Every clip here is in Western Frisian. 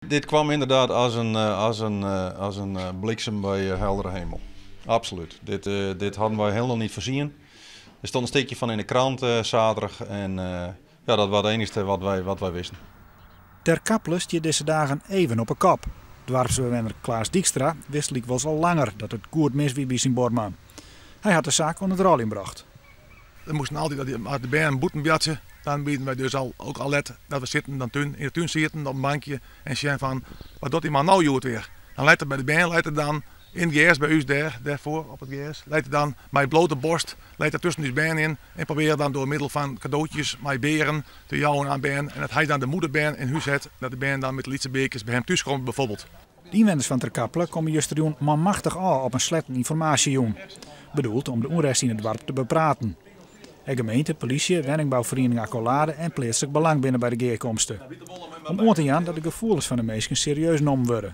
Dit kwam inderdaad als een bliksem bij heldere hemel. Absoluut. Dit hadden wij helemaal niet voorzien. Er stond een stukje van in de krant zaterdag en ja, dat was het enige wat wij wisten. Terkaple stiet dizze dagen even op 'e kop. Doarpsbewenner Klaas Dijkstra wist lykwols al langer dat it goed mis wie by syn buorman. Hy hat de saak ûnder it rôljen brocht. We moasten altyd, as de bern bûten boartsje, dan wiene wy dus al, ek al let dat we sitten, dan yn de tún sieten op in bankje en sjen fan, wat docht dy man no hjoed wer? Dan leit er by de bern, leit er dan yn it gers by ús dêr, dêrfoar op it gers, leit er dan mei bleate boarst, leit er tusken ús bern yn en probearre dan troch middel fan kadootjes mei bearen te jaan oan bern. En dat hy dan de moederbern yn hûs hat, dat de bern dan mei de lytse bearkes by him thús komme bijvoorbeeld. De ynwenners fan Terkaple komme justerjûn manmachtich ôf op in sletten ynformaasjejûn. Bedoeld om de ûnrêst yn it doarp te bepraten. De gemeente, polysje, wenningbouferiening Accolade en Pleatslik Belang binne by de gearkomste. Om oan te jaan dat de gefoelens fan de minsken serieus nommen wurde.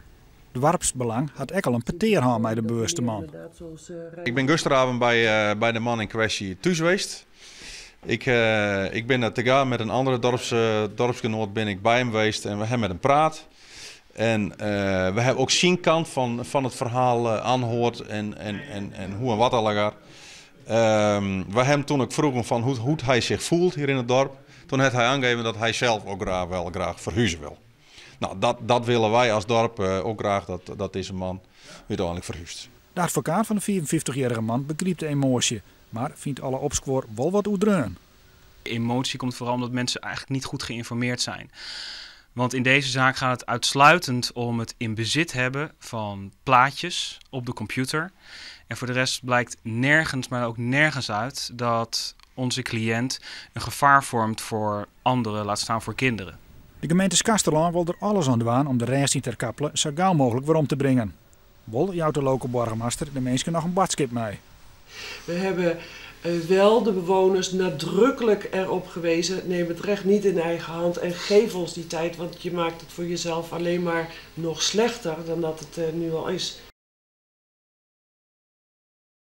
Doarpsbelang hat ek al in petear hân mei de bewuste man. Ik bin gisteravond by de man yn kwestje thús west. Ik bin te gean met een andere dorpsgenoot bin ik by him west en we hawwe mei him praat. En we hawwe ek syn kant fan it ferhaal oanheard en hoe en wat allegear. We hawwe doe ek frege fan hoe't hy sich fielt hjir yn it doarp. Doe hat hy oanjûn dat hy sels ek graach, wol graach ferhúzje wol. No, dat wolle wy as doarp ek graach, dat dizze man úteinlik ferhúzet. De advokaat fan de 54-jarige man begrypt de emoasje, mar fynt alle opskuor wol wat oerdreaun. Emotie komt vooral omdat mensen eigenlijk niet goed geïnformeerd zijn. Want in deze zaak gaat het uitsluitend om het in bezit hebben van plaatjes op de computer. En voor de rest blijkt nergens, maar ook nergens uit dat onze cliënt een gevaar vormt voor anderen, laat staan voor kinderen. De gemeente Skarsterlân wol der alles oan dwaan om de rêst yn Terkaple sa gau mooglik werom te bringen. Wol jout de lokoboargemaster de minsken noch in boadskip mei. We hebben wel de bewoners nadrukkelijk erop gewezen: neem het recht niet in eigen hand en geef ons die tijd, want je maakt het voor jezelf alleen maar nog slechter dan dat het nu al is.